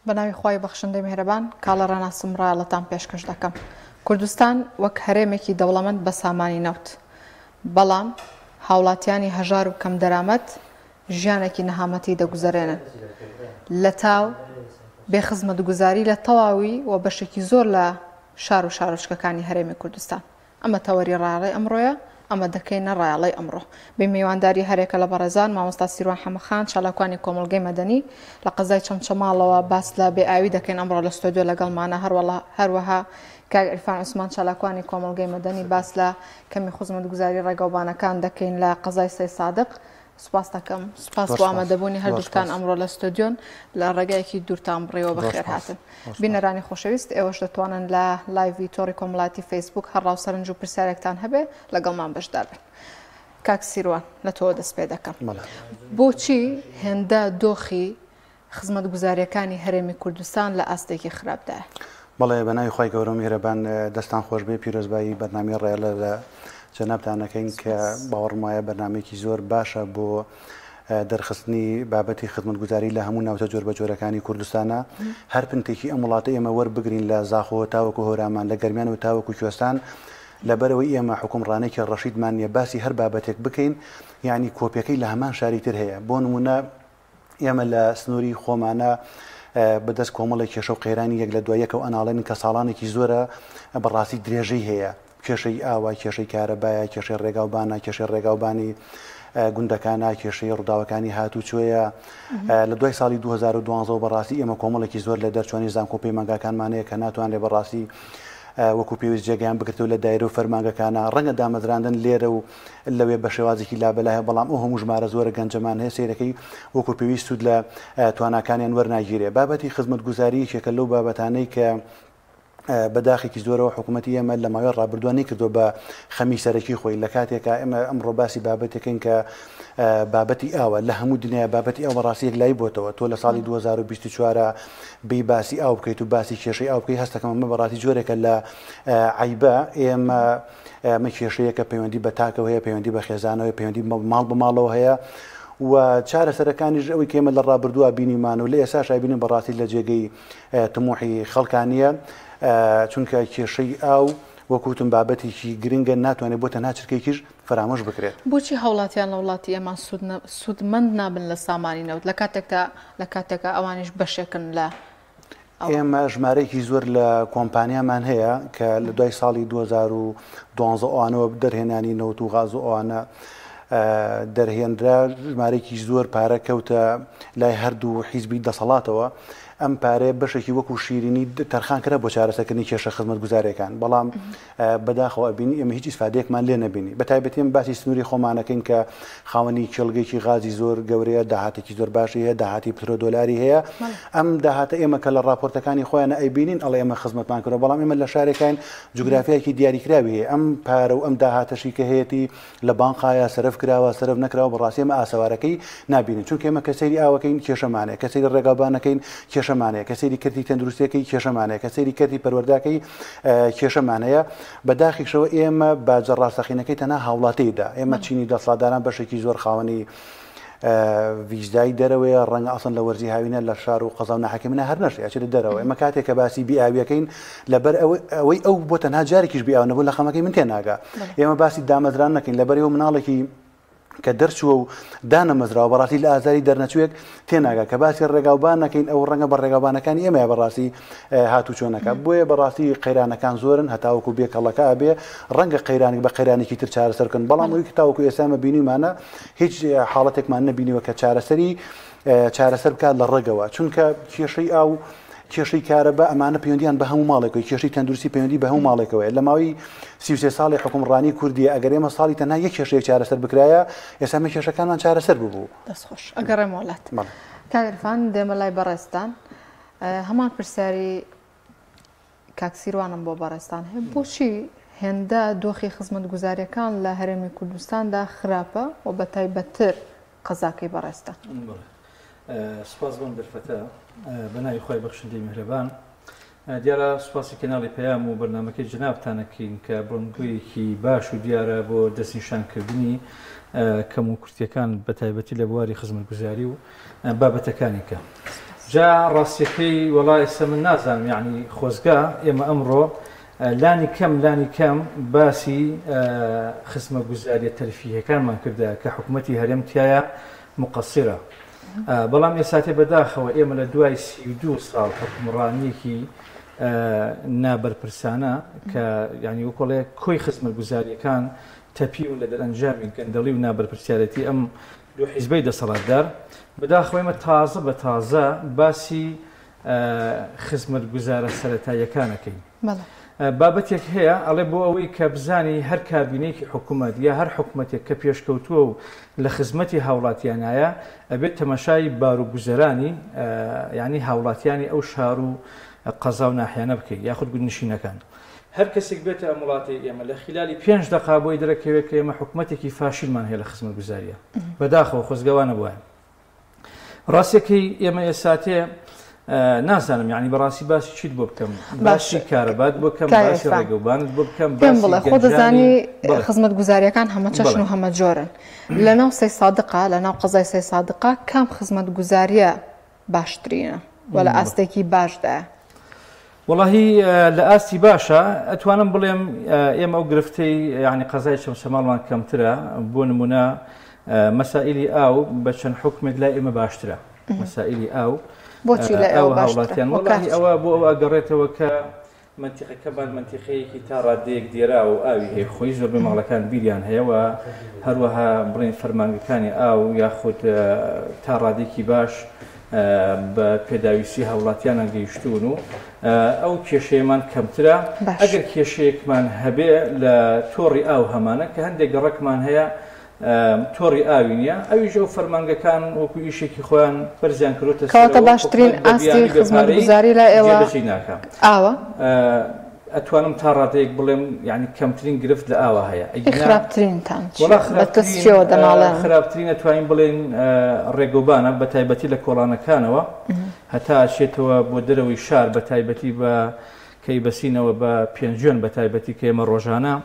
بە ناوی خوای بەخشندەی میهرەبان کاڵە ڕاناسم ڕایەڵەتان پێشکەش دەکەم. کوردستان وەک هەرێمێکی دەوڵەمەند بە سامانی نەوت، بەڵام هاوڵاتیانی هەژار و کەمدەرامەت ژیانێکی نەهامەتی دەگوزەرێنن لەتاو بێ خزمەتگوزاری لە تەواوی و بەشێکی زۆر لە شار و شارۆچکەکانی هەرێمی کوردستان. ئەمە تەوەری ڕایەڵەی ئەمڕۆیە، ئەمە دەکەینە ڕایەڵەی ئەمڕۆ. بە میوانداری هەرێکە لە بەڕێزان مامۆستا سیروان حەمەخان، چالاکوانی کۆمەڵگەی مەدەنی لە قەزای چەمچەماڵەوە باس لە بێ ئاوی دەکەین ئەمڕۆ لە ستۆدیۆ لەگەڵمانە، هەروەها کاک عیرفان عوسمان چالاکوانی کۆمەڵگەی مەدەنی باس لە کەمی خزمەتگوزاری ڕێگەوبانەکان دەکەین لە قەزای سەیدسادق. سوپاس دەکەم. سوپاس بۆ ئامادەبوونی هەردووکتان ئەمڕۆ لە ستۆدیۆن لە ڕێگایەکی دوورتان بڕیوە بەخێرهاتن. بینەرانی خۆشەویست ئێوەش دەتوانن لە live ی تۆڕی کۆمەڵایەتی فەیسبوک هەر ڕاو سەرنج و پرسیارێکتان هەبێ لەگەڵمان بەشدار بن. کاک سیروان لە تۆوە دەست پێ دەکەم. بۆچی هێندە دۆخی خزمەتگوزارییەکانی هەرێمی کوردستان لە ئاستێکی خراپدایە؟ بەڵێ بە ناوی خوای گەورە و میهرەبان دەستان خۆش بێ پیرۆزبایی بەرنامەی ڕێڵە لە جەنابتان ئەکەین کە باوەڕم وایە بەرنامەیەکی زۆر باشە بۆ دەرخستنی بابەتی خزمەتگوزاری لە هەموو ناوچە جۆربەجۆرەکانی کوردستانە هەر پنتێکی ئەم وڵاتە ئێمە وەربگرین لە زاخۆ تاوەکو هەورامان لە گەرمیان و تاوەکو کوێستان لەبەرەوەی ئێمە حکومڕانێکی ڕەشیدمان نییە باسی هەر بابەتێک بکەین یعنی کۆپیەکەی لە هەمان شاری تر هەیە بۆ نمونە ئێمە لە سنووری خۆمانە بەدەست کۆمەڵێک کێشە و قەیرانی یەک لە دوای یەکەوە ئەناڵێنین کە ساڵانێکی زۆرە بەڕاستی درێژەی هەیە. کێشەی ئاوە، کێشەی کارەبایە، کێشەی ڕێگاوبانە، کێشەی ڕێگاوبانی گوندەکانە، کێشەی ڕووداوەکانی هاتوچۆیە. لە دوای ساڵی 2012 بەڕاستی ئێمە کۆمەڵێکی زۆر لە دەرچوانی زانکۆ پەیمانگاکانمان هەیە کە ناتوانرێت بەڕاستی وەکو پێویست جێگەیان بگرێتەوە لە دایرە و فەرمانگەکانە. ڕەنگە دامەزراندن لێرە و لەوێ بە شێوازێکی لابەلایە، بەڵام ئەو هەموو ژمارە زۆرە گەنجەمان هەیە سەیرەکەی وەکو پێویست سوود لە تواناکانیان وەرناگیرێ. بابەتی خزمەتگوزاری یەکێکە لەو بابەتانەی کە بە داخێکی زۆرەوە حکوومەتی ئێمە لە ماوەی ڕابردووە نەیکردووە بە خەمی سەرەکی خۆی لە کاتێکا ئێمە ئەمڕۆ باسی بابەتێکین کە بابەتی ئاوە لە هەموو دنیا بابەتی ئاو بەڕاستی یەکلایی بۆتەوە تۆ لە ساڵی 2024 بی باسی ئاو بکەیت و باسی کێشەی ئاو بکەی هەستەکەم ئەمە بەڕاستی جۆرێکە لە عیبە ئێمە ئەمە کێشەیەکە پەیوەندی بە تاکەوە هەیە، پەیوەندی بە خێزانەوە هەیە، پەیوەندی بە ماڵ بە ماڵەوە هەیە و چارەسەرەکانیش ئەوەی کە ئێمە لە ڕابردووە بینیمان و لە ئێستاش ئەیبینین بەڕاستی لە جێگەی تموحی خەڵکان نییە چونکە کێشەی ئاو وەکو وتم بابەتێکی گرنگە ناتوانێت بۆ تەنها چرکەیەکیش فەرامۆش بکرێت. بۆچی هاوڵاتیان لە وڵاتی ئێمە سوودمەند نابن لە سامانی نەوت لە کاتێکدا لە کاتێکا ئەوانیش بەشێکن لە ئێمە ژمارەیەکی زۆر لە کۆمپانیامان هەیە کە لە دوای ساڵی 2012 ئەوانەوە دەرهێنانی نەوت و غاز و ئەوانە دەرهێنرا ژمارەیەکی زۆر پارە کەوتە لای هەردوو حیزبی دەسەڵاتەوە ئەم پارەیە بەشێکی وەکو شیرینی تەرخان کرا بۆ چارەسەرکردنی کێشە خزمەتگوزاریەکان بەڵام بەداخەوە ئەبینی ئێمە هیچ ئیسفادەیەکمان لێ نەبینی بە تایبەتی ئێمە باسی سنووری خۆمانەکەین کە خاوەنی کێڵگەیەکی غازی زۆر گەورەیە داهاتێکی زۆر باشی هەیە داهاتی پترۆدۆلاری هەیە ئەم داهاتە ئێمە کە لە ڕاپۆرتەکانی خۆیانە ئەیبینین ئەڵێ ئێمە خزمەتمان کردوە بەڵام ئێمە لە شارێکین جوگرافیایەکی دیاریکراوی هەیە ئەم پارە و ئەم داهاتەشی کە هەیەتی لە بانقایە سەرف کراوە سەرف نەکراوە بەڕاستی ئێمە ئاسەوارەکەی نابینین چونکە ئێمە کە سەیری ئاوەکەین کێشەمان هەیە کە سەیری ڕێگاوبانەکەین کێشەمان هەیە کە سەیری کەرتی تەندروستیەکەی کێشەمان هەیە کە سەیری کەرتی پەروەردەکەی کێشەمان هەیە بە داخیشەوە ئێمە باجە ڕاستەقینەکەی تەنها هاوڵاتیدا ئێمە چینی دەسەڵاتداران بەشێکی زۆر خاوەنی ڤیزای دەرەوەیە ڕەنگە ئەسڵەن لە وەرزی هاوینە لە شار و قەزا و ناحەکەی منە هەر نەشێ ئەچێتە دەرەوە ئێمە کاتێک کە باسی بی ئاویەکەین لەبەر ئەوەی ئەو بۆ تەنها جارێکیش بی ئاو نەبوو لە خەمەکەی من تێناگا ئێمە باسی دامەزران نەکەین لەبەر ئەوە مناڵێکی کە دەرچووە و دانەمەزراوە بەڕاستی لە ئازاری دەرنەچووێک تێناگا کە باسی ڕێگاوبان نەکەین ئەو ڕەنگە بە ڕێگاوبانەکانی ئێمە بەڕاستی هاتوچۆ نەکا بۆیە بەڕاستی قەیرانەکان زۆرن هەتاوەکو بێ کەڵەکە ئەبێ ڕەنگە قەیرانێک بە قەیرانێکی تر چارەسەر بکەن بەڵام ئەوی کە تاوەکو ئێستا ئێمە بینیومانە هیچ حاڵەتێکمان نەبینیوە کە چارەسەری چارەسەر بکات لە ڕەگەوە چونکە کێشەی ئاو کێشەی کارەبا ئەمانە پەیوەندیان بە هەموو ماڵێکەوە کێشەی تەندروستی پەیوەندی بە هەموو ماڵێکەوەیە لە ماوەی 33 ساڵی حکومڕانی کوردیە ئەگەر ئێمە ساڵی تەنها یەک کێشەیەک چارەسەر بکرایە ئێستا ئەمە کێشەکانمان چارەسەر ببوو. دەست خۆش ئەگەڕێمەوە لات کاک عیرفان دێمە لای بەڕێزتان هەمان پرسیاری کاک سیروانم بۆ بەڕێزتان هەیە بۆچی هێندە دۆخی خزمەتگوزاریەکان لە هەرێمی کوردستاندا خراپە و بە تایبەتتر قەزاکەی بەڕێزتان؟ سپاس بۆم دەرفەتە بە ناوی خوای بەخشندەی میهرەبان دیارە سوپاسی کەناڵی پەیام و بەرنامەکەی جەنابتان ئەکەین کە بڵندگۆیەکی باش و دیارە بۆ دەستنیشانکردنی کەم و کورتیەکان بە تایبەتی لە بواری خزمەتگوزاری و بابەتەکانی کە. جا ڕاستیەکەی وەڵا ئێستا من نازانم یەعنی خۆزگە ئێمە ئەمڕۆ لانی کەم لانی کەم باسی خزمەگوزاریە تەرفیهەکانمان کردە کە حکومەتی هەرێم تایە مقەسرە بەڵام ئێساتێ بەداخەوە ئێمە لە دوای 32 ساڵ حکومڕانیەکی نابەرپرسانە کە یعنی وەکۆڵێ کۆی خزمەتگوزاریەکان تەپیون لە دەرئەنجامی گەندەڵی و نابەرپرسیارەتی ئەم دوو حیزبەی دەسەڵاتدار، بەداخەوە ئێمە تازە بە تازە باسی خزمەتگوزارە سەرەتاییەکان ئەکەین. بابەتێک هەیە ئەڵێ بۆ ئەوەی کە بزانی هەر کابینەیەکی حکومەت یا هەر حکومەتێک کە پێشکەوتووە و لە خزمەتی هاوڵاتیانایە ئەبێت تەماشای بار و گوزەرانی یعنی هاوڵاتیانی ئەو شار و قەزا و ناحیانە بکەیت یاخود گوندنشینەکان. هەر کەسێک بێتە ئەم وڵاتەی ئێمە لە خیلالی پێنج دەقا بۆی دەرەکەوێت کە ئێمە حکومەتێکی فاشیلمان هەیە لە خزمەتگوزاریە. بەداخەوە خۆزگە وا نەبوایە. ڕاستیەکەی ئێمە ئێساتێ نازانم یعنی بەڕاستی باسی چیت بۆ بکەم باسی کارەبات بۆ بکەم باسی ڕێگەوبانت بۆ بکەم پێم بڵێ خۆ دەزانی خزمەتگوزاریەکان هەمە چەشن و هەمە جۆرن لەناو سەی سادقا لەناو قەزای سەی سادقا کام خزمەتگوزاریە باشترینە و لە ئاستێکی باشدایە؟ وەڵاهی لە ئاستی باشە ئەتوانم بڵێم ئێمە ئەو گرفتەی یعنی قەزای چەمچەماڵمان کەمترە بۆ نمونە مەسائلی ئاو بە چەند حکومێک لای ئێمە باشترە مەسائلی ئاو بۆچی لە ئێوە هاوڵاتیان وەڵاهی ئەوە بۆ ئەوە ئەگەڕێتەوە کە مەنتیقەکەمان مەنتیقەیەکی تا ڕادەیەک دێراو و ئاوی هەیە، خۆی زۆربەی ماڵەکان بیریان هەیە و هەروەها بڵێین فەرمانگەکانی ئاو یاخود تا ڕادەیەکی باش بە پێداویستی هاوڵاتیانان گەیشتوون و ئەو کێشەیەمان کەمترە. ئەگەر کێشەیەکمان هەبێ لە تۆڕی ئاو هەمانە کە هەندێک گەڕەکمان هەیە تۆڕی ئاوی نییە، ئەویش ئەو فەرمانگەکان وەکو ئیشێکی خۆیان بەرزیان کردۆتە کەواتە سەرەوە، باشترین حکومەت بە ئاستی بیانی بێ پارەی خزمەتگوزاری لای ئێوە جێبەجێی ناکا. ئاوە؟ ئەتوانم تا ڕادەیەک بڵێم یانی کەمترین گرفت لە ئاوا هەیە ئەی ئەگینا خراپترینتان وەڵا چییە؟ بە دەست خراپترین چییەوە دەناڵێنن؟ خراپترین ئەتوانین بڵێین ڕێگەوبانە بە تایبەتی لە کۆڵانەکانەوە هەتا ئەچێتەوە بۆ دەرەوەی شار بە تایبەتی بە کەی بەسینەوە بە پێنجوێن بە تایبەتی کە ئێمە ڕۆژانە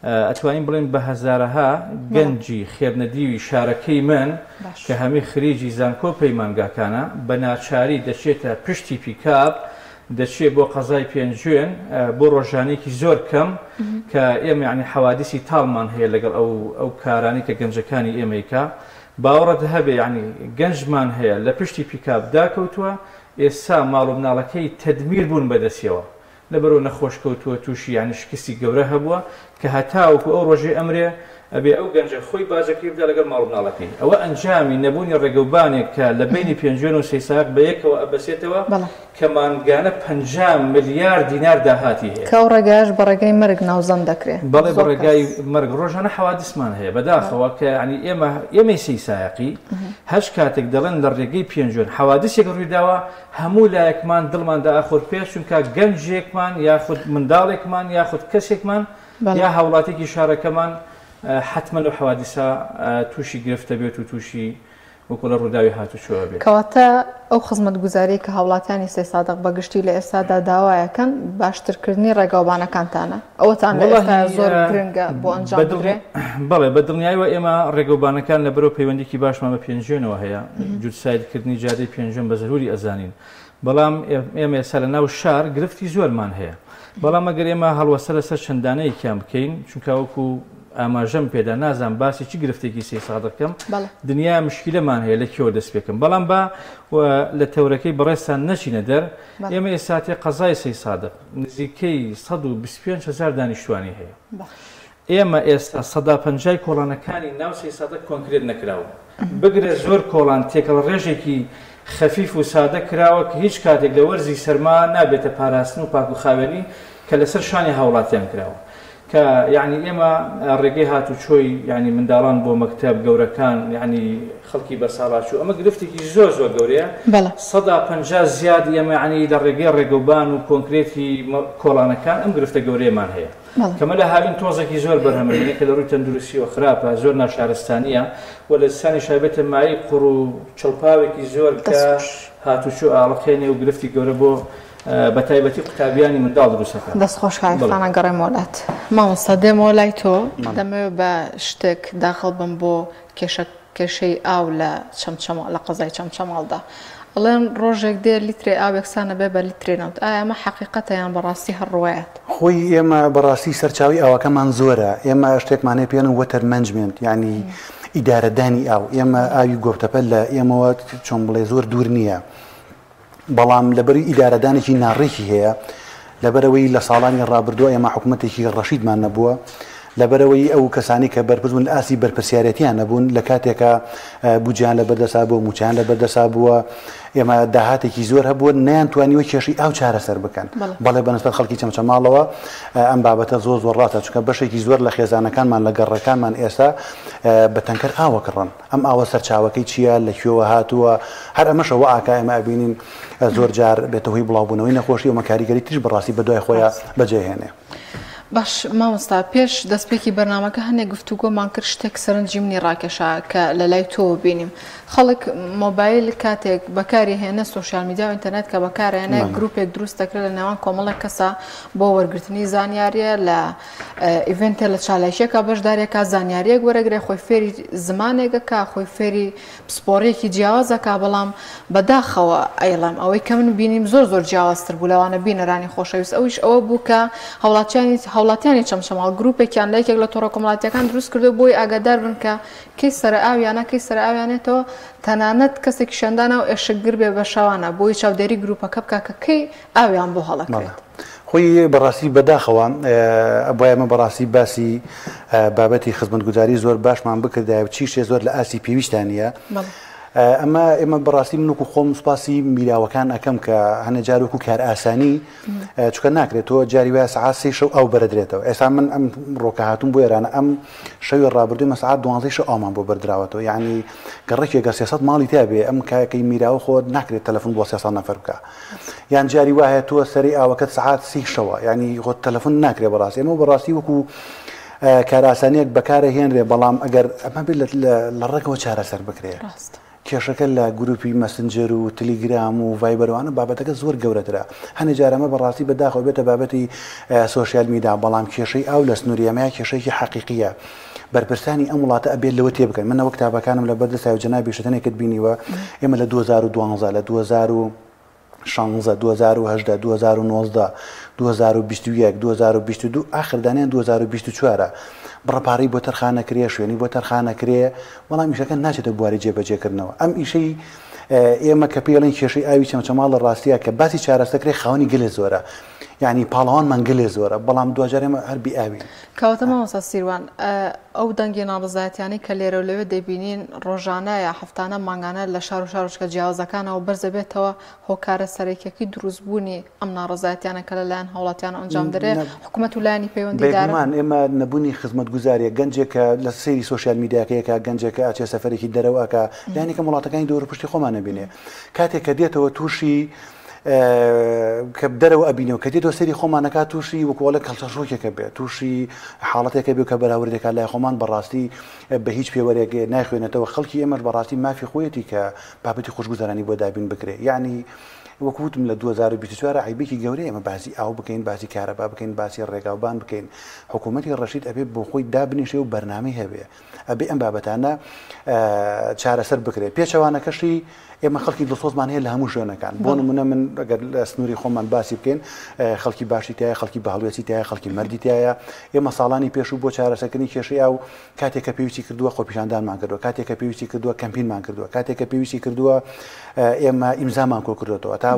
ئەتوانین بڵێین بە هەزارەها گەنجی خێرنەدیوی شارەکەی من کە هەمی خریجی زانکۆ پەیمانگاکانە بە ناچاری دەچێتە پشتی پیکاب دەچێ بۆ قەزای پێنجوێن بۆ ڕۆژانێکی زۆر کەم کە ئێمە یعنی حەوادیسی تاڵمان هەیە لەگەڵ ئەو ئەو کارانی کە گەنجەکانی ئێمەیکا باوەڕت هەبێ یعنی گەنجمان هەیە لە پشتی پیکاب داکەوتووە ئێستا ماڵ و مناڵەکەی تەدمیر بوون بەدەستیەوە لەبەرئەوە نەخۆش کەوتووە تووشی یانی شکستی گەورە هەبووە کە هەتاوەکو ئەو ڕۆژەی ئەمرێ ئەبێ ئەو گەنجە خۆی باجەکەی بدا لەگەڵ ماڵ و مناڵەکەی ئەوە ئەنجامی نەبوونی ڕێگەوبانێک کە لە بەینی پێنجوێن و سەیساق بەیەکەوە ئەبەسێتەوە کە مانگانە 50 ملیار دینار داهاتی هەیە. کە ئەو ڕێگایەش بە ڕێگای مەرگ ناوزەند دەکرێ. بەڵێ بە ڕێگای مەرگ ڕۆژانە حەوادسمان هەیە بەداخەوە کە یانی ئێمە ئێمەی سەیسایەقی هەچ کاتێک دەڵێن لە ڕێگەی پێنجوێن حەوادسێک ڕوویداوە هەموو لایەکمان دڵمان دائەخورپێ چونکە گەنجێکمان یاخود منداڵێکمان یاخود کەسێکمان یا هاوڵاتێکی شارەکەمان حەتمەن لەو حەوادیسە تووشی گرفت دەبێت و تووشی وەکو لە ڕووداوی هاتوچۆ ئەبێت. کەواتە ئەو خزمەتگوزاریەی کە هاوڵاتیانی سەیسادق بە گشتی لە ئێستادا داوایەکەن باشترکردنی ڕێگاوبانەکانتانە ئەوەتان لە ئێستایا زۆر گرنگە بۆ ئەنجام بدرێ؟ بەڵێ بە دڵنیایەوە ئێمە ڕێگەوبانەکان لەبەرەوە پەیوەندیکی باشمان بە پێنجوێنەوە هەیە جووتسایدکردنی جادەی پێنجوێن بە زەروری ئەزانین بەڵام ئێمە ئێستا لە ناو شار گرفتی زۆرمان هەیە بەڵام ئەگەر ئێمە هەڵوەستە لەسەر چەند دانەیەکیان بکەین چونکە وەکو ئاماژەم پێدا نازان باسی چی گرفتێکی سێ سادەکەم دنیا مشکلەمان هەیە لە کێوە دەست پێکەم بەڵام با لە تەورەکەی بەڕێزتان نەچینە دەر ئێمە ئێساتێ قەزای سەی سادق نزیکەی 125 هزار دانیشتوانی هەیە ئێمە ئێستا 50 کۆڵانەکانی ناو سەی سادق کۆنکرێت نەکراون بگرە زۆر کۆڵان تێکەڵ ڕێژێکی خەفیف و سادە کراوە کە هیچ کاتێک لە وەرزی سەرما نابێتە پاراستن و پاک و خاوێنی کە لەسەر شانی هاوڵاتیان کراوە کە یەعنی ئێمە ڕێگەی هاتوچۆی یەعنی منداڵان بۆ مەکتەب گەورەکان یەعنی خەڵکی بەساڵاچوو ئەمە گرفتێکی زۆر زۆر گەورەیە 50% زیاد ئێمە یەعنی لە ڕێگەی ڕێگەوبان و کۆنکرێتی کۆڵانەکان ئەم گرفتە گەورەیەمان هەیە کەمە لە هاوین تۆزێکی زۆر بەرهەمەهێنێ کە لە ڕووی تەندروستیەوە خراپە زۆر ناشارستانیە و لە زستانیش ئەبێتە مایەی قوڕ و چڵپاوێکی زۆر کە هاتوچۆ ئاڵقێنێ و گرفتی گەورە بۆ بە تایبەتی قوتابیانی منداڵ دروست ئەکات. دەست خۆش کاک عیرفان ئەگەڕێمەوە لات. مامۆستا دێمەوە لای تۆ دەمەوێت بە شتێک داخڵ بم بۆ کێشە کێشەی ئاو لە چەمچەماڵ لە قەزای چەمچەماڵدا. ئەڵێن ڕۆژێک دێ لیترێ ئاو یەکسان ئەبێ بە لیترێ نەوت، ئایا ئەمە حەقیقەتە یان بەڕاستی هەر ڕوایەت؟ خۆی ئێمە بەڕاستی سەرچاوەی ئاوەکەمان زۆرە، ئێمە شتێکمان هەیە پێی ئەڵێن water management یانی ئیدارەدانی ئاو، ئێمە ئاوی گۆپتەپە لە ئێمەوە چۆن بڵێ زۆر دوور نییە، بەڵام لەبەری ئیدارەدانێکی ناڕێکی هەیە، لەبەرئەوەی لە ساڵانی ڕابردووە ئێمە حکومەتێکی ڕەشیدمان نەبووە، لەبەرئەوەی ئەو کەسانەی کە بەرپرس بوون لە ئاستی بەرپرسیارێتیان نەبوون، لە کاتێکا بودجەیان لەبەردەسا بووە، مووچەیان لەبەردەسا بووە، ئێمە داهاتێکی زۆر هەبووە، نەیانتوانیوە کێشەی ئاو چارەسەر بکەن. بەڵێ بەنسبەت خەڵکی چەمچەماڵەوە ئەم بابەتە زۆر زۆر ڕاستە، چونکە بەشێکی زۆر لە خێزانەکانمان لە گەڕەکانمان ئێستا بە تەنکەر ئاو ئەکڕن. ئەم ئاوە سەرچاوەکەی چییە، لە کوێوە هاتووە، هەر ئەمەشە وا ئاکا ئێمە ئەبینین زۆر جار بێتە هۆی بڵاوبوونەوەی نەخۆشی و ئەمە کاریگەری تریش بەڕاستی بەدوای خۆیا بەجێ هێنێ. باش مامۆستا پێش دەستپێکی بەرنامەکە هەنێک گفتوگۆمان کرد شتێک سەرنجی منی ڕاکێشا کە لە لای تۆوە بینیم خەڵک مۆبایل کاتێک بەکاری هێنە social media و ئینتەرنێت کە بەکارێنە گروپێک دروست دەکرێت لە نێوان کۆمەڵێک کەسە بۆ وەرگرتنی زانیاریە لە event ە لە چالاکیەکە بەشداریەکە زانیاریەک وەرەگرێ خۆی فێری زمانێکەکە خۆی فێری پسپۆڕیەکی جیاوازەکە بەڵام بەداخەوە ئەیڵێم ئەوەی کە من بینیم زۆر زۆر جیاوازتر بوو لەوانە بینەرانی خۆشەویست ئەویش ئەوە بوو کە هاوڵاتیانی هاوڵاتیانی چەمچەماڵ گروپێکیان لە یەکێک لە تۆڕە کۆمەڵاتیەکان دروست کردو بۆی ئاگادار بن کە کەی سەرە ئاویانە کەی سەرە ئاویانێتەوە تەنانەت کەسێکیشیان دانا و ئێشکگر بێ بە شەوانە بۆی چاودێری گروپەکە بکا کە کەی ئاویان بۆ هەڵەکرێت. خۆی بەڕاستی بەداخەوە ئەبوایە ئێمە بەڕاستی باسی بابەتی خزمەتگوزاری زۆر باشمان بکردایە و چی شتێ زۆر لە ئاستی پێویستان نییە. ئەمە ئێمە بەڕاستی من وەکو خۆم سوپاسی میراوەکان ئەەکەم کە هەنێ جار وەکو کارئاسانی چکە ناکرێت تۆ جاری وایە سەعات سێ شەو ئاو بەرەدرێتەوە ئێستا من ئەم ڕۆکە هاتوم بۆ ئێرانە ئەم شەوی ڕابردووی مە سەعات دوانزەی شەو ئاومان بۆ بەردراوەتەوە یعنی گەڕەکێکە 300 ماڵی تیا بێ ئەم کاکەی میراوە خۆ ناکرێت تەلەفۆن بۆ 300 نەفەر بکە یان جاری وا هەیە تۆ سەری ئاوەکەت سەعات سی شەوە یعنی خۆ تەلەفۆن ناکرێ بەڕاستی ئەمە بەڕاستی وەکو کارئاسانیەک بەکارە هێنرێ بەڵام ئەگەر ئەمە بێت لە ڕێکەوە چارەسەر بکرێ کێشەکە لە گروپی مەسنجەر و تلیگرام و ڤایبەروانە بابەتەکە زۆر گەورەترە هەنێ جار ئەمە بەڕاستی بەداخەوە بێتە بابەتی social media بەڵام کێشەی ئاو لە سنووری ئەمەیە کێشەیەکی حەقیقیە بەرپرسانی ئەم وڵاتە ئەبێت لەوە تێبگەن من ئەوە کتابەکانم لە بەردەستایە و جەنابیشت هەنێکت بینیوە ئێمە لە 2012 لە 2016 2018 2019 2021 2022 ئاخر دانیان 2024 بڕە پارەی بۆ تەرخانەکرێ شوێنی بۆ تەرخانەکرێ بەڵام ئیشەکە ناچێتە بواری جێبەجێکردنەوە ئەم ئیشەی ئێمە کە پێڵێن کێشەی ئاوی چەمچەماڵ لە ڕاستیە کە باسی چارەسەکرێ خاوەنی گەلێ زۆرە یعنی پاڵەوانمان گەلێ زۆرە بەڵام دواجار ئێمە هەر بی ئاوین. کەواتە مامۆستا سیروان ئەو دەنگی ناڕەزایەتیانەی کە لێرە و لەوێ دەیبینین ڕۆژانە یا هەفتانە مانگانە لە شار و شارۆچکە جیاوازەکانەوە بەرزەبێتەوە هۆکارە سەرەکیەکەی دروستبوونی ئەم ناڕەزایەتیانە کە لەلایەن هاوڵاتیانەوە ئەنجام دەرێ حکومەت و لایەنی پەیوەندیدارن؟ بێگومان ئێمە نەبوونی خزمەتگوزاریە گەنجێک کە لە سەیری social media کەی ئەکا گەنجێک کە ئەچێ سەفەرێکی دەرەوە ئەکا لایەنی کەم وڵاتەکانی دەوروپشتی خۆمان ئەبینێ کاتێک کە دێتەوە تووشی کە دەرەوە ئەبینەوە کە دێتەوە سەیری خۆمان ئەکا تووشی وەکوڵێ culture shock ێکە بێت تووشی حاڵەتێکە بێ کە بەراوردێکا لای خۆمان بەڕاستی بە هیچ پێوەرێک نایخوێنێتەوە خەڵکی ئێمەش بەڕاستی مافی خۆیەتی کە بابەتی خۆشگوزەرانی بۆ دابین بکرێ یعنی وەکو وتم لە 2024 عیبێکی گەورەیە ئێمە باسی ئاو بکەین باسی کارەبا بکەین باسی ڕێگاوبان بکەین حکوومەتی ڕەشید ئەبێ بۆ خۆی دابنیشێ و بەرنامەی هەبێ ئەبێ ئەم بابەتانە چارەسەر بکرێت پێچەوانەکەشی ئێمە خەڵکی دڵسۆزمان هەیە لە هەموو شوێنەکان بۆ نمونە من ئەگەر لە سنووری خۆمان باسی بکەین خەڵکی باشی تایە خەڵکی بەهەڵوێستی تایە خەڵکی مەردی تایە ئێمە ساڵانی پێشوو بۆ چارەسەرکردنی کێشەی ئاو کاتێک کە پێویستی کردووە خۆپیشاندانمان کردووە کاتێک کە پێویستی کردووە کەمپینمان کردووە کاتێک کە پێویستی کردووە ئێمە ئیمزامان کۆ کردوێتەوە تا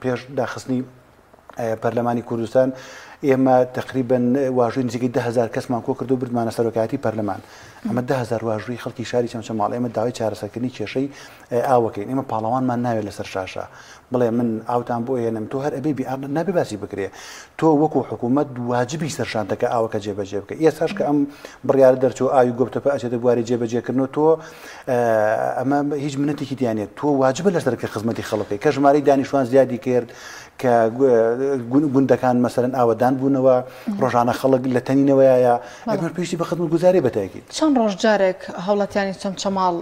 پێش داخستنی پەرلەمانی کوردستان ئێمە تقریبا واژووی نزیکەی 10هزار کەسمان کۆ کردو بردمانە سەرۆکایەتی پەرلەمان ئەمە 10هزار واژووی خەڵکی شاری چەمچەماڵ ئێمە داوای چارەسەرکردنی کێشەی ئاوەکەین ئێمە پاڵەوانمان ناوێت لەسەر شاشە بڵێ من ئاوتان بۆ هێنم تۆ هەر ئەبێ بی نابێ باسی بکرێ تۆ وەکو حکوومەت واجبی سەرشانتەکە ئاوەکە جێبەجێ بکە ئێستاش کە ئەم بڕیارە دەرچوو ئاوی گۆپتەپە ئەچێتە بواری جێبەجێکردنەوە تۆ ئەمە هیچ منەتێکی دیانێت تۆ واجبە لەسەر کە خزمەتی خەڵک کە ژمارەی دانیشتوان زیادی کرد کە گوندەکان مەسەرەن ئاوەدان بوونەوە ڕۆژانە خەڵک لە تەنینەوەیە ئەگەر پێویستی بە خزمەتگوزاری بەتاکید چەند ڕۆژ جارێک هاوڵاتیانی چەمچەماڵ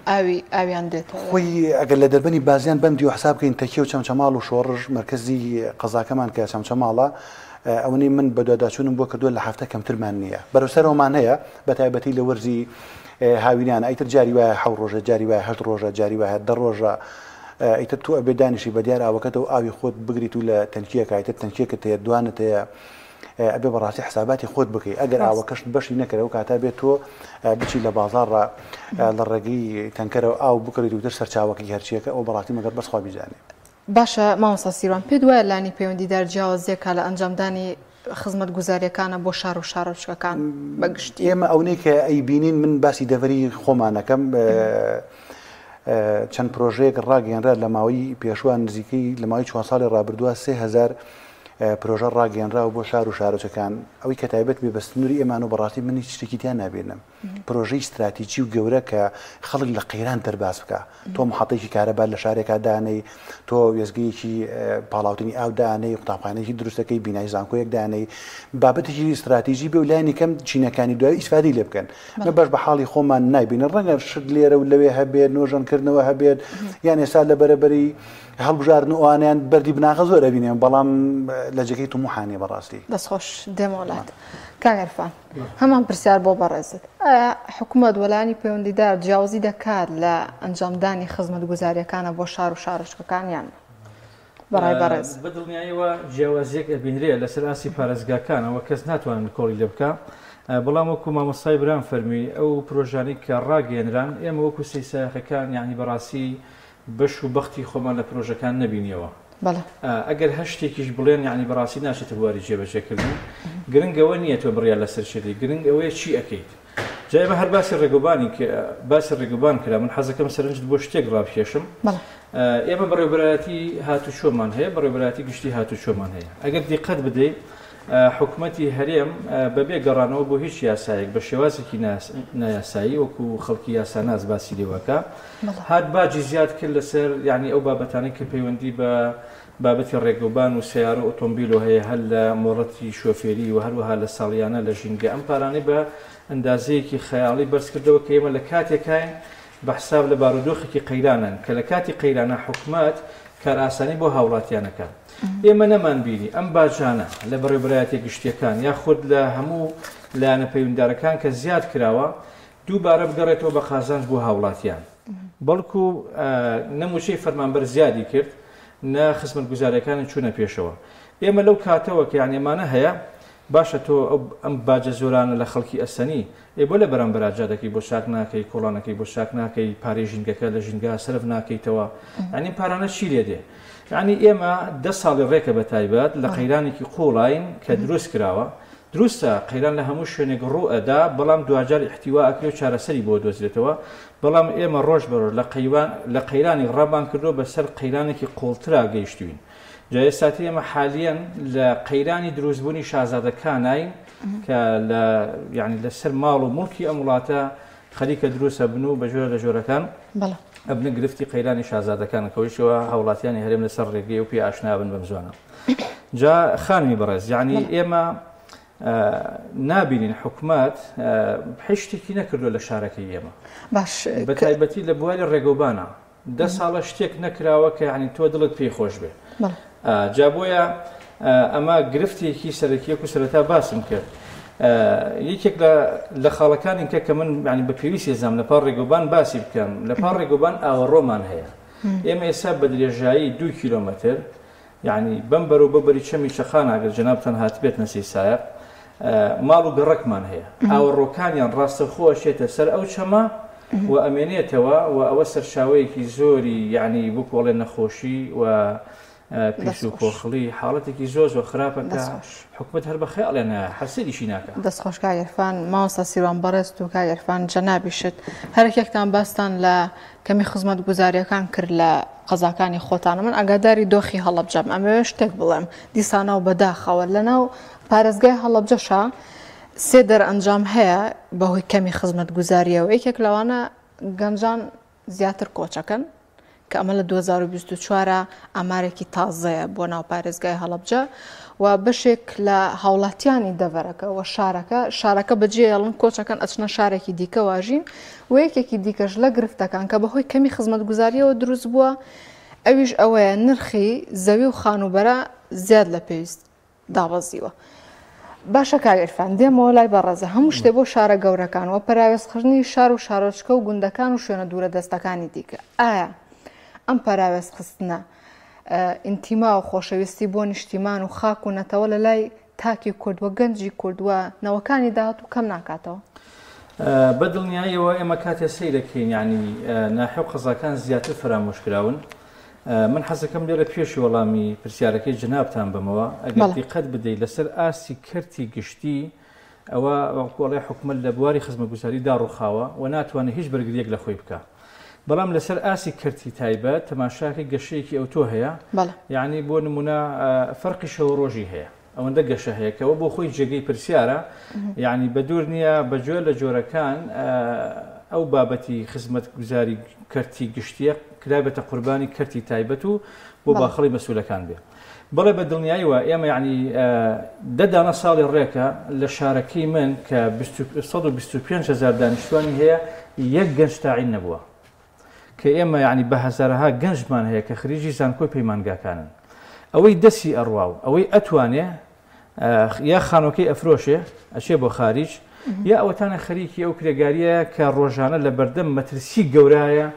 ئاوی ئاویان دێتەوە؟ خۆی ئەگەر لە دەربەنی بازیان بەم دیوە حساب بکەین تەکیە و چەمچەماڵ و شۆڕش مەرکەزی قەزاکەمان کە چەمچەماڵە ئەوەنەی من بەدواداچوونم بۆ کردووە لە هەفتە کەمترمان نییە بەرەو سەرەوەمان هەیە بە تایبەتی لە وەرزی هاوینانە ئیتر جاری وایە حەو ڕۆژە جاری وایە هەشت ڕۆژە جاری وایە دە ڕۆژە ئیتر تۆ ئەبێ دانیشی بە دیار ئاوەکەتەوە ئاوی خۆت بگریت و لە تەنکیەکە ئیتر تەنکیەکت هەیە دوانت هەیە ئەبێ بەڕاستی حساباتی خۆت بکەی ئەگەر ئاوەکەشت بەشی نەکرد ئەو کاتە بێت تۆ بچی لە بازاڕ لە ڕێگەی تەنکەرەوە ئاو بکڕیت و تر سەرچاوەکەی هەرچیەکە ئەو بەڕاستی مەگەر بەس خوا بیزانێ. باشە مامۆستا سیروان پێت وایە لانی پەیوەندیدار جیاوازیەکە لە ئەنجامدانی خزمەتگوزاریەکانە بۆ شار و شارۆچکەکان بە گشتی؟ ئێمە ئەونەی کە ئەیبینین من باسی دەڤەری خۆمانەکەم چەند پرۆژەیەک ڕاگەیەنرا لە ماوەی پێشوە نزیکەی لە ماوەی چوار ساڵی ڕابردووە 3000 پرۆژە ڕاگەیەنراوە بۆ شار و شارۆچەکان ئەوەی کە تایبەت بێ بە سنووری ئێمان و بەڕاستی من هیچ شتێکی تیا نابینم پرۆژەی ستراتیجی و گەورە کە خەڵک لە قەیران دەرباز بکا. تۆ محەتەیەکی کارەبا لە شارێکا دانێی، تۆ وێستگەیەکی پاڵاوتنی ئاو دانێی، قوتابخانەیەکی دروست دەکەی، بینای زانکۆیەک دانێی، بابەتێکی ستراتیجی بێ و لایەنی کەم چینەکانی دوایی ئیسفادەی لێ بکەن. من بەش بە حاڵی خۆمان نایبینن، ڕەنگە شت لێرە و لەوێ هەبێت، نۆژەنکردنەوە هەبێت، یان ئێستا لە بەرەبەری هەڵبژاردن و ئەوانەیان بەردی بناغە زۆر ئەبینێن، بەڵام لە جێگەی تموحا نییە بەڕاستی. دەستخۆش دێمەوە لات کاک عیرفان. هەمان پرسیار بۆ بەڕێزت، ئایا حکومەت و لایەنی پەیوەندیدار جیاوازی دەکات لە ئەنجامدانی خزمەتگوزارییەکانە بۆ شار و شارۆچکەکان یان نا؟ بەڕای بەڕێز. بە دڵنیاییەوە جیاوازییەک ئەبینرێ لەسەر ئاستی پارێزگاکانەوە کەس ناتوانێت نکۆڵی لێ بکا، بەڵام وەکو مامۆستای برام فەرمووی ئەو پرۆژانەی کە ڕاگەیەنران ئێمە وەکو سەیسایەخەکان یانی بەڕاستی بەش و بەختی خۆمان لە پرۆژەکان نەبینیەوە. بەڵێ. ئەگەر هەر شتێکیش بڵێن یانی بەڕاستی ناچێتە بواری جێبەجێکردن. گرنگ ئەوە نییە تۆ بڕیار لەسەر چی دەی، گرنگ ئەوەیە چی ئەکەیت. جا ئێمە هەر باسی ڕێگەوبانی باسی ڕێگەوبان کرا، من حەزەکەم سەرنجت بۆ شتێک ڕابکێشم. بەڵێ. ئێمە بەڕێوەبەرایەتی هاتوچۆمان هەیە، بەڕێوەبەرایەتی گشتی هاتوچۆمان هەیە. ئەگەر دیقەت بدەی حکومەتی هەرێم بەبێ گەڕانەوە بۆ هیچ یاسایەک بە شێوازێکی نایاسایی وەکو خەڵکی یاساناس باسی لێوەکە هات باجی زیاد کرد لەسەر یعنی ئەو بابەتانەی کە پەیوەندی بە بابەتی ڕێگەوبان و سیارە و ئۆتۆمبیل و هەیە هەر لە مۆڵەتی شۆفێری و هەروەها لە ساڵیانە لە ژینگە ئەم پارانەی بە ئەندازەیەکی خەیاڵی بەرز کردەوە کە ئێمە لە کاتێکاین بە حساب لە بارودۆخێکی قەیرانن کە لە کاتی قەیرانە حکومەت کارئاسانی بۆ هاوڵاتیانەکە ئێمە نەمانبینی ئەم باجانە لە بەڕێوەبەرایەتیە گشتیەکان یاخود لە هەموو لایەنە پەیوەندیدارەکان کە زیاد کراوە دووبارە بگەڕێتەوە بە قازانج بۆ هاوڵاتیان بەڵکو نە موچەی فەرمانبەر زیادی کرد نە خزمەتگوزاریەکانی چوونە پێشەوە ئێمە لەو کاتەوە کە یان ئێمانە هەیە باشە تۆ ئەو ئەم باجە زۆرانە لە خەڵکی ئەسەنی ئێ بۆ لە بەرامبەرا جادەکەی بۆ چاک ناکەی کۆڵانەکەی بۆ چاک ناکەی پارەی ژینگەکە لە ژینگە سەرف ناکەیتەوە یعنی پارانە چی لێ دێ یعنی ئێمە دە ساڵی ڕێکە بە تایبەت لە قەیرانێکی قوڵاین کە دروست کراوە دروستە قەیران لە هەموو شوێنێک ڕوو ئەدا بەڵام دواجار ئیحتیوا ئەکرێ و چارەسەری بۆ دۆزرێتەوە بەڵام ئێمە ڕۆژ بە ڕۆژ لە قەیوان لە قەیرانێک ڕامان کردووە بەسەر قەیرانێکی قوڵترا گەیشتوین جا ئێستاتی ئێمە حالیەن لە قەیرانی دروستبوونی شازادەکانین کە لە یعنی لەسەر ماڵ و مڵکی ئەم وڵاتە خەریکە دروست ئەبن و بە جۆرە لە جۆرەکان ئەبنە گرفتی قەیرانی شازادەکان کەویشەوە هاوڵاتیانی هەرێم لەسەر ڕێگەی و پێ ئاشنا بن بەم زوانە جا خانمی بەڕێز یعنی ئێمە نابینین حکومت هیچ شتێکی نەکردووە لە شارەکەی ئێمە باش بە تایبەتی لە بواری ڕێگەوبانە دە ساڵە شتێک نەکراوە کە یعنی تۆ دڵت پێی خۆش بێ جا بۆیە ئەمە گرفتێکی سەرەکیەک و سەرەتا باسم کرد یەکێک لە خاڵەکانی کە کە من ینی بە پێویستی زام لە پاڵ ڕێگۆبان باسی بکەم لە پاڵ ڕێگۆبان ئاوەڕۆمان هەیە ئێمە ئێستا بە درێژایی دو کیلۆمەتر یەعنی بەم بەر و بەو بەری چەمی چەقان ئەگەر جەنابتان هاتبێتنە سەی سایەق ماڵ و گەڕەکمان هەیە ئاوەڕۆکانیان ڕاستەوخۆ ئەچێتە سەر ئەو چەمە و ئەمێنێتەوە و ئەوە سەرچاوەیەکی زۆری یعنی بکۆڵێ نەخۆشی و پیس و پۆخڵی حاڵەتێکی زۆر زۆر خراپە کە حکومەت هەر بە خەیاڵێ نایە هەر سەیریشی ناکا. دەست خۆش کاک عیرفان مامۆستا سیروان بەڕێزت و کاک عیرفان جەنابیشت هەرەکێکتان باستان لە کەمی خزمەتگوزاریەکان کرد لە قەزاکانی خۆتانە من ئاگاداری دۆخی هەڵەبجەم ئەمەوێ شتێک بڵێم دیسانەوە بەداخەوە لەناو پارێزگای هەڵەبجەشا سێ دەرئەنجام هەیە بەهۆی کەمی خزمەتگوزاریەوە یەکێک لەوانە گەنجان زیاتر کۆچەکەن کە ئەمە لە 2024 ئامارێکی تازەیە بۆ ناو پارێزگای هەڵەبجە و بەشێک لە هاوڵاتیانی دەڤەرەکە و شارەکە شارەکە بەجێڵن کۆچەکەن ئەچنە شارێکی دیکە واژین و یەکێکی دیکەش لە گرفتەکان کە بەهۆی کەمی خزمەتگوزاریەوە دروست بووە ئەویش ئەوەیە نرخی زەوی و خانووبەرە زیاد لە پێویست دابەزیوە. باشە کاک عیرفان دێمەوە لای بەڕێزە هەموو شتێ بۆ شارە گەورەکان و پەراوێزخستنی شار و شارۆچکە و گوندەکان و شوێنە دوورە دەستەکانی دیکە ئایا ئەم پەراوێزخستنە ئینتیما و خۆشەویستی بۆ نیشتیمان و خاک و نەتەوە لە لای تاکی کورد و گەنجی کورد و نەوەکانی داهاتوو کەم ناکاتەوە؟ بە دڵنیاییەوە ئێمە کاتێ سەیرەکەین یانی ناحیە و قەزاکان زیاتر فەرامۆش کراون من حەزەکەم لێرە پێشی وەڵامی پرسیارەکەی جەنابتان بەمەوە ئەگەر دیقەت بدەیت لەسەر ئاستی کەرتی گشتی ئەوە وەکو ئەڵێ حکومەت لە بواری خزمەتگوزاری داڕوخاوە و ناتوانێت هیچ بەرگریەک لە خۆی بکا بەڵام لەسەر ئاستی کەرتی تایبەت تەماشاکەی گەشەیەکی ئەوتۆ هەیە یعنی بۆ نمونە فەرقی شەو ڕۆژی هەیە ئەوەندە گەشە هەیە کەەوە بۆ خۆی جێگەی پرسیارە یعنی بە دوور نییە بە جۆر لە جۆرەکان ئەو بابەتی خزمەتگوزاری کەرتی گشتیە کرابێتە قوربانی کەرتی تایبەت و بۆ باخڵی مەسولەکان بێ. بەڵێ بە دڵنیاییوە ئێمە یعنی دە دانە ساڵی ڕێکە لە شارەکەی من کە 125 هزار دانیشتوانی هەیە یەک گەنج تاعین نەبووە کە ئێمە یعنی بە هەزارەها گەنجمان هەیە کە خریجی زانکۆی پەیمانگاکانن ئەوەی دەسی ئەڕوا و ئەوەی ئەتوانێ یا خانۆکەی ئەفرۆشێ ئەچێ بۆ خاریج یا ئەوەتانە خەریکی ئەو کرێگاریە کە ڕۆژانە لە بەردەم مەترسی گەورایە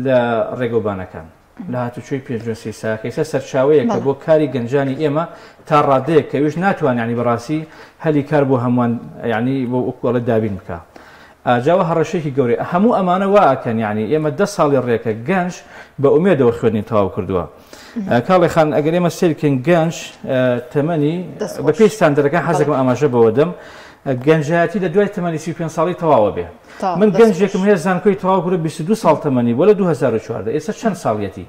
لە ڕێگەوبانەکان لە هاتوچۆی پێنجوێن سەیساکە ئێستا سەرچاوەیەکە بۆ کاری گەنجانی ئێمە تا ڕادەیەک کە ئەویش ناتوانێت یانی بەڕاستی هەلی کار بۆ هەمووان یانی بۆ وەکو ئەڵێ دابین بکا ئاجاوە هەڕەشەیەکی گەورەیە هەموو ئەمانە وا ئەکەن یانی ئێمە دە ساڵی ڕێکە گەنج بە ئومێدەوە خوێندنی تەواو کردووە کاڵێ خان ئەگەر ئێمە سەیر بکەین گەنج تەمەنی بەپێی ستاندەرەکان حەزەکەم ئاماژە بەوە دەم گەنجایەتی لە دوای تەمەنی 35 ساڵی تەواوە بێ من گەنجێکم هەیە زانکۆی تەواو کردو 22 ساڵ تەمەنی بۆ لە 2014 ئێستا چەند ساڵیەتی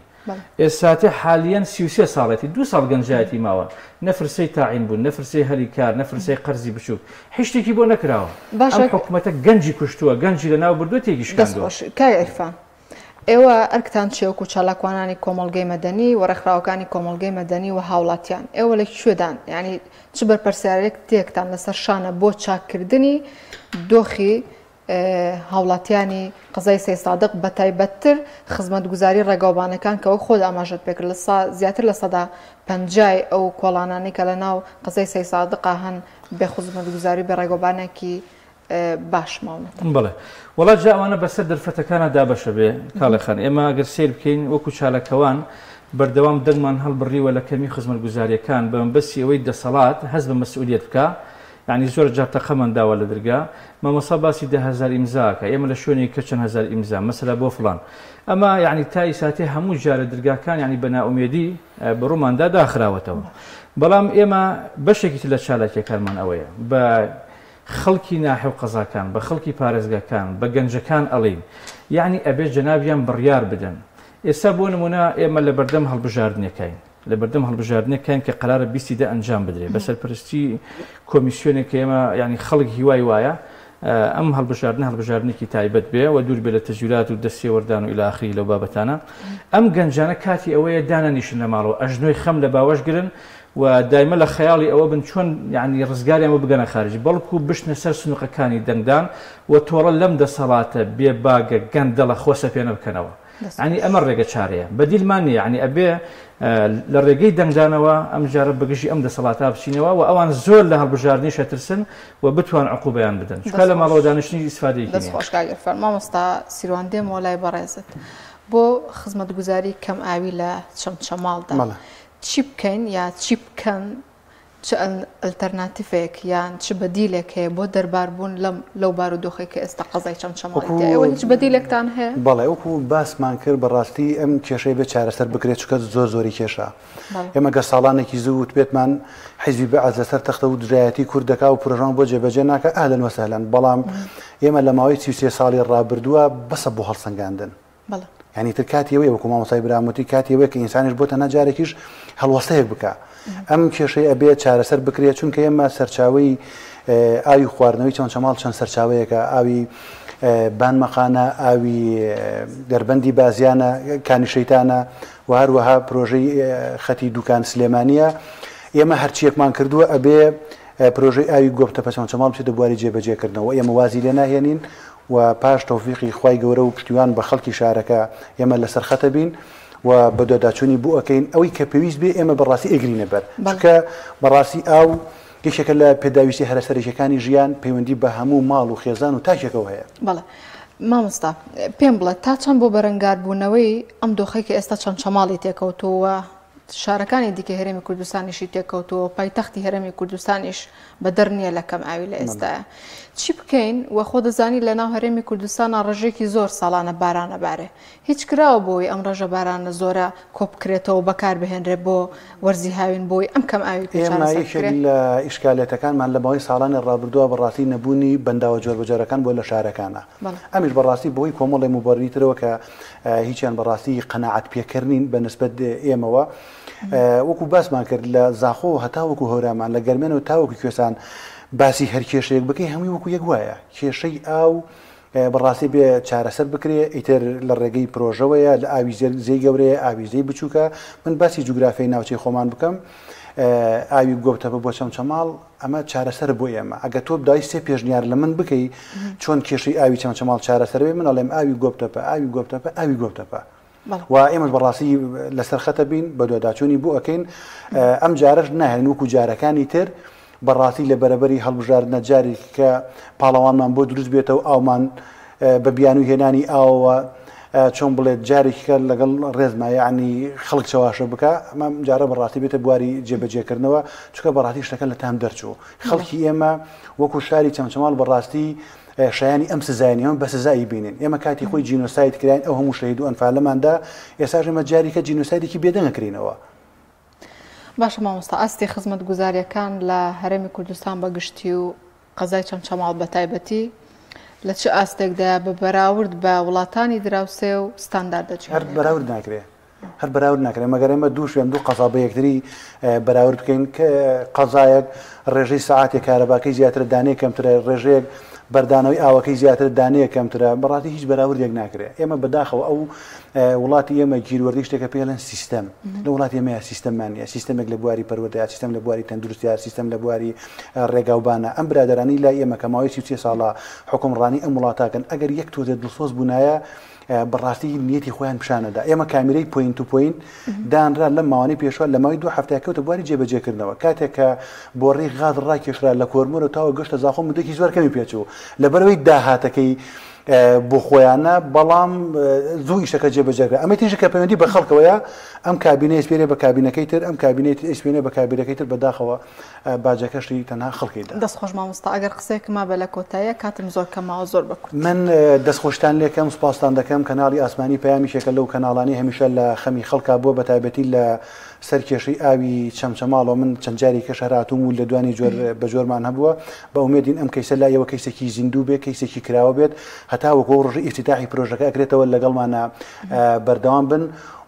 ئێساتێ حالیەن 33 ساڵێتی دو ساڵ گەنجایەتی ماوە نەفرسەی تاعین بوون نەفرسەی هەلی کار نەفرسەی قەرزی بچووک هیچ شتێکی بۆ نەکراوە باشە ئەم حکومەتە گەنجی کوشتووە گەنجی لەناو بردووە تێکی شکاندووە. دەست خۆش کاک عیرفان ئێوە ئەرکتان چیە وەکو چالاکوانانی کۆمەڵگەی مەدەنی و ڕێکخراوەکانی کۆمەڵگەی مەدەنی و هاوڵاتیان ئێوە لە کوێدان یعنی چ بەرپرسیارێتێکتان لەسەر شانە بۆ چاککردنی دۆخی هاوڵاتیانی قەزای سەیدسادق بەتایبەتتر خزمەتگوزاری ڕێگاوبانەکان کە وەک خۆت ئاماژەت پێکرد لە زیاتر لە سەدا پەنجای ئەو کۆڵانانەی کە لە ناو قەزای سەیدسادقا هەن بێ خزمەتگوزاری بێ ڕێگەوبانێکی باش ماونەتەوە. بەڵێ وەڵا جا ئەوانە بەسەر دەرفەتەکانا دابەشە بێ کاڵێ خان ئێمە ئەگەر سەیر بکەین وەکو چاالەکەوان بەردەوام دەنگمان هەڵبڕیوە لە کەمی خزمەتگوزاریەکان بە مەبەستی ئەوەی دەسەڵات هەست بە مەسئولیەت بکا یانی زۆر جار تەقەمان داوە لە درگا مامۆستا باسی 10,000 ئیمزا ئەکا ئێمە لە شوێنێک کە چەند هەزار ئیمزا مەسەلا بۆ فڵان ئەمە یانی تا ئیساتێ هەموو جارە درگاکان یانی بە نائومێدی بەڕووماندا داخراوەتەوە بەڵام ئێمە بەشێکی تر لە چالاکیەکانمان ئەوەیە بە خەڵکی ناحیە و قەزاکان، بە خەڵکی پارێزگاکان، بە گەنجەکان ئەڵێین یەعنی ئەبێ جەنابیان بڕیار بدەن. ئێستا بۆ نموونە ئێمە لە بەردەم هەڵبژاردنێکاین، لە بەردەم هەڵبژاردنێکاین کە قەرارە بیستی دە ئەنجام بدرێ بە سەرپەرستی کۆمیسیۆنێک کە ئێمە یەعنی خەڵک هیوای وایە ئەم هەڵبژاردنە هەڵبژاردنێکی تایبەت بێ و دوور بێ لە تەزویرات و دەستێوەردان و الی آخره لەو بابەتانە. ئەم گەنجانە کاتی ئەوەیە دانەنیشن لە ماڵەوە ئەژنۆی خەم لە باوەش گرن و دایمە لە خەیاڵی ئەوە بن چۆن یانی ڕزگاریان بۆ بگەنە خارج بەڵکو بشنە سەر سنوقەکانی دەنگدان و تۆڵە لەم دەسەڵاتە بێ باگە گەندەڵە خۆسەپێنە بکەنەوە یانی ئەمە ڕێگە چارەیە بەدیلمان نیە یانی ئەبێ لە ڕێگەی دەنگدانەوە ئەم جارە بەگژی ئەم دەسەڵاتە بچینەوە و ئەوان زۆر لە هەڵبژاردنیش ئەترسن و بتوان عقوبەیان بدەن چونکە لە ماڵەوە دانیشتنی ئیسفادەیەکی دەست نیە. خۆش کاک عیرفان. مامۆستا سیروان دێمەوە لای بەڕێزت بۆ خزمەتگوزاری کەم ئاوی لە چەمچەماڵدا بەڵێ. چی بکەین یا چی بکەن چ ئەلتەرناتیفێک یان چ بەدیلێک هەیە بۆ دەرباربوون لەم لەو بارودۆخەی کە ئێستا قەزای چەمچەماڵی وەکو تیایە؟ ئێوە هیچ بەدیلێکتان هەیە؟ بەڵێ وەکو باسمان کرد بەڕاستی ئەم کێشەی بێ چارەسەر بکرێت چونکە زۆر زۆری کێشە بەڵێ. ئێمە گەر ساڵانێکی زوو وتبێتمان حیزبی بەعس لەسەر تەختە و دژایەتی کورد دەکا و پرۆژەمان بۆ جێبەجێ ناکا ئەهلەن وەسەهلەن بەڵام ئێمە لە ماوەی 33 ساڵی ڕابردووە بەسە بۆ هەڵسەنگاندن بەڵێ. یانی تر کاتی ئەوەیە وەکو مامۆستای برام وتی کاتی ئەوەیە کە ئینسانیش بۆ تەنها جارێکیش هەڵوەستەیەک بکا ئەم کێشەی ئەبێ چارەسەر بکرێت چونکە ئێمە سەرچاوەی ئاوی خواردنەوەی چەمچەماڵ چەند سەرچاوەیەکە ئاوی بان مەقانە ئاوی دەربەندی بازیانە کانی شەیتانە و هەروەها پرۆژەی خەتی دوکان سلێمانیە ئێمە هەرچیەکمان کردووە ئەبێ پرۆژەی ئاوی گۆپتەپە چەمچەماڵ بچێتە بواری جێبەجێکردنەوە ئێمە وازی لێ ناهێنین و پاش تەوفیقی خوای گەورە و پشتیوان بە خەڵکی شارەکە ئێمە لەسەر خەتە بین و بەدواداچوونی بۆ ئەکەین ئەوەی کە پێویست بێ ئێمە بەڕاستی ئەیگرینە بەر چونکە بەڕاستی ئاو یەکێکە لە پێداویستی هەرە سەرەکیەکانی ژیان، پەیوەندی بە هەموو ماڵ و خێزان و تاکێکەوە هەیە. بەڵێ مامۆستا پێم بڵێ تا چەند بۆ بەرەنگاربوونەوەی ئەم دۆخەی کە ئێستا چەمچەماڵی تێکەوتووە و شارەکانی دیکەی هەرێمی کوردستانیشی تێکەوتووە و پایتەختی هەرێمی کوردستانیش بەدەر نییە لە کەم ئاوی لە ئێستایا چی بکەین و خۆ دەزانی لە ناو هەرێمی کوردستانا ڕێژەیەکی زۆر ساڵانە باران ئەبارێ هیچ کراوە بۆی ئەم ڕێژە بارانە زۆرە کۆبکرێتەوە و بەکار بهێنرێت بۆ وەرزی هاوین بۆی ئەم کەم ئاوی پێ ئێمە چارەسەر یەکێک بکرێ؟ لە ئیشکالێتەکانمان لە ماوەی ساڵانی ڕابردووە بەڕاستی نەبوونی بەنداوە جۆربەجۆرەکان بووە لە شارەکانا. بەڵێ. ئەمیش بەڕاستی بەهۆی کۆمەڵێ موبەرری ترەوە کە هیچیان بەڕاستی قەناعەت پێکەر نین بە نسبەت ئێمەوە. وەکو باسمان کرد لە زاخۆوە هەتاوەکو هەورامان، لە گەرمیانەوە تاوەکو کوێستان باسی هەر کێشەیەک بکەی هەمووی وەکو یەک وایە. کێشەی ئاو بەڕاستی بێ چارەسەر بکرێ ئیتر لە ڕێگەی پرۆژەوەیە لە ئاوی زێی گەورەیە ئاوی زێی بچووکە من باسی جوگرافیای ناوچەی خۆمان بکەم ئاوی گۆپتەپە بۆ چەمچەماڵ ئەمە چارەسەر بۆ ئێمە ئەگە تۆ دای سێ پێشنیار لە من بکەی چۆن کێشەی ئاوی چەمچەماڵ چارەسەر بێ من ئەڵێم ئاوی گۆپتەپە ئاوی گۆپتەپە ئاوی گۆپتەپە و ئێمەش بەڕاستی لەسەر خەتە بین بەدواداچوونی بۆ ئەکەین ئەم جارەش ناهێن وەکو جارەکانی تر بەڕاستی لە بەرەبەری هەڵبژاردنە جارێک کە پاڵەوانمان بۆ دروست بێتەوە ئاومان بە بیانوی هێنانی ئاوەوە چۆن بڵێت جارێکیکە لەگەڵ ڕێزما یعنی خەڵک چەواشە بکە ئەمە جارە بەڕاستی بێتە بواری جێبەجێکردنەوە چونکە بەڕاستی شتەکە لە تام دەرچوو خەڵکی ئێمە وەکو شاری چەمچەماڵ بەڕاستی شایانی ئەم سزایە نین، ئێمە بە سزا ئەیبینین، ئێمە کاتی خۆی جینۆساید کراین، ئەو هەموو شەهید و ئەنفالەمان دا، ئێستاش ئێمە جاریکە جینۆسایدێکی بێدەنگ ئەکرێینەوە. باشە مامۆستا ئاستی خزمەتگوزارییەکان لە هەرێمی کوردستان بە گشتی و قەزای چەمچەماڵ بە تایبەتی لە چ ئاستێکدایە بە بەراورد بە وڵاتانی دراوسێ و ستانداردە هەر جیهانییەکان؟ بەراورد ناکرێ. هەر بەراورد ناکرێت مەگەر ئێمە دوو شوێن دوو قەزا بە یەکتری بەراورد بکەین کە قەزایەک ڕێژەی سەعاتێک کارەباکەی زیاترە دانەیەک کەمترە ڕێژەیەک بەردانەوەی ئاوەکەی زیاترە دانەیەک کەمترە بەڕاستی هیچ بەراوردێک ناکرێت ئێمە بەداخەوە ئەو وڵاتی ئێمە گیروەردی شتێکە پێڵێن سیستەم لە وڵاتی ئێمە سیستەممان نیە سیستەمێک لە بواری پەروەردەیا سیستەم لە بواری تەندروستیا سیستەم لە بواری ڕێگاوبانە ئەم برادەرانی لای ئێمە کە ماوەی 33 ساڵە حوکمڕانی ئەم وڵاتاکەن ئەگەر یەک تۆزێ دڵسۆز بوونایە بەڕاستی نیەتی خۆیان پیشان نەدا. ئێمە کامیرەی point to point دانرا لەم ماوانەی پێشوە لە ماوەی دوو هەفتەیا کەوتە بواری جێبەجێکردنەوە. کاتێک کە بۆڕی غاز ڕاکێشرا لە کۆرمۆرەوە تاوە گەشتە زاخۆ مدەێکی زۆر کەمی پێچوو لەبەرئەوەی داهاتەکەی بۆ خۆیانە بەڵام زوو ئیشەکە جێبەجێکرا. ئەمەی تریش کە پەیوەندی بە خەڵکەوەیە ئەم کابینە ئەیسپێرێ بە کابینەکەی تر ئەم کابینەی تر ئەیسپێنێ بە کابینەکەی تر بەداخەوە باجەکەشی تەنها خەڵکی دا. دەست خۆش مامۆستا ئەگەر قسەیەک مابێ لە کۆتاییا کاتم زۆر کەم ماوە زۆر بە کورتی. من دەست خۆشتان لێکەم سوپاستان دەکەم کەناڵی ئاسمانی پەیام یەکێکە لەو کەناڵانەی هەمیشە لە خەمی خەڵکا بووە بەتایبەتی لە سەر کێشەی ئاوی چەمچەماڵەوە من چەند جارێکەش هەر هاتووم و لێدوانی جۆر بە جۆرمان هەبووە بە ئومێدین ئەم کەیسە لای ئێوە کەیسێکی زیندوو بێ کەیسێکی کراوە بێت هەتاوەکو ئەو ڕۆژەی ئیفتیتاحی پرۆژەکە ئەکرێتەوە لەگەڵمانە بەردەوام بن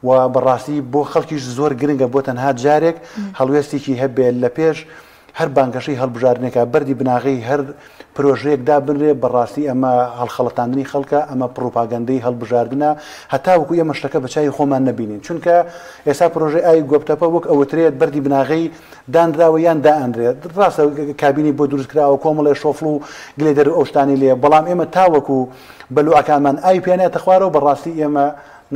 و بەڕاستی بۆ خەڵکیش زۆر گرنگە بۆ تەنها جارێک هەڵوێستێکی هەبێ لە پێش هەر بانگەشەی هەڵبژاردنێکا بەردی بناغەی هەر پرۆژەیەک دابنرێ بەڕاستی ئەمە هەڵخەڵەتاندنی خەڵکە ئەمە پڕوپاگەندەی هەڵبژاردنە هەتاوەکو ئێمە شتەکە بە چاوی خۆمان نەبینین چونکە ئێستا پرۆژەی ئاوی گۆپتەپە وەک ئەوترێت بەردی بناغەی دانراوە یان دائەنرێت ڕاستە کابینەی بۆ دروست کراوە کۆمەڵێ شۆفڵ و گلێدەر و ئەو شتانەی لێیە بەڵام ئێمە تاوەکو بەلوعەکانمان ئاوی پیا نایەتە خوارەوە بەڕاستی ئێمە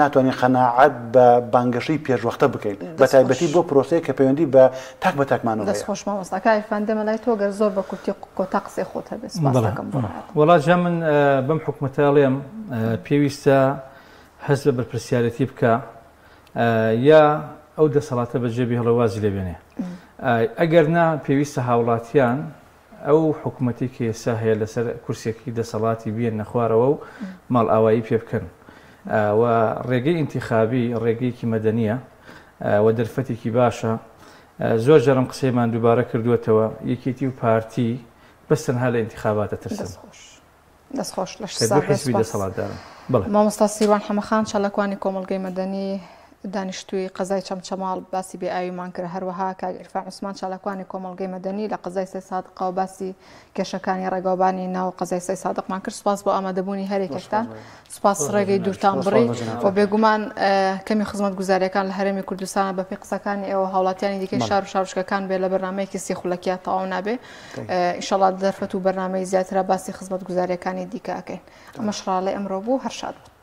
ناتوانین قەناعەت بە بانگەشەی پێشوەختە بکەین بە تایبەتی بۆ پرۆسەیەک کە پەیوەندی بە تاک بە تاکمانەوە هەیە. دەست خۆش مامۆستا. کاک عیرفان دێمە لای تۆ گەر زۆر بە کورتی کۆتا قسەی خۆت هەبێ سوپاست بەڵێ دەکەم بۆ ڕایەت. وەڵا جا من بەم حکومەتە ئەڵێم پێویستە هەست بە بەرپرسیارێتی بکا یا ئەو دەسەڵاتە بەجێ بهێڵێ وازی لێ بێنێ ئەگەر نا پێویستە هاوڵاتیان ئەو حکومەتەی کە ئێستا هەیە لەسەر کورسیەکەی دەسەڵاتی بێننە خوارەوە و ماڵئاوایی پێ بکەن و ڕێگەی ئینتیخابی ڕێگەیەکی مەدەنیە و دەرفەتێکی باشە زۆر جارم قسەیمان دووبارە کردووەتەوە یەکێتی و پارتی بەس تەنها لە ئینتیخاباتە ترسن. دەست خۆش لەش کە دوو ساغ بێت حیزبی سوپاس. دەسەڵاتدارن. بەڵێ. مامۆستا سیروان حەمەخان چالاکوانی کۆمەڵگەی مەدەنی دانیشتووی قەزای چەمچەماڵ باسی بێ ئاویمان کرد هەروەها کاک عیرفان عوسمان چالاکوانی کۆمەڵگەی مەدەنی لە قەزای سەی سادقەوە باسی کێشەکانی ڕێگاوبانی ناو قەزای سەی سادقمان کرد سوپاس بۆ ئامادەبوونی هەرێکێکتان سوپاس ڕێگەی دوورتان بڕی و بێگومان کەمی خزمەتگوزاریەکان لە هەرێمی کوردستان بەپێی قسەکانی ئێوە هاوڵاتیانی دیکەی شار و شارۆچکەکان بێ لە بەرنامەیەکی سی خولەکیا تەواو نابێ ئیشەڵا دەرفەت و بەرنامەی زیاترا باسی خزمەتگوزاریەکانی دیکە ئەکەین. ئەمەش ڕاڵەی ئەمڕۆ بوو هەر شاد بن.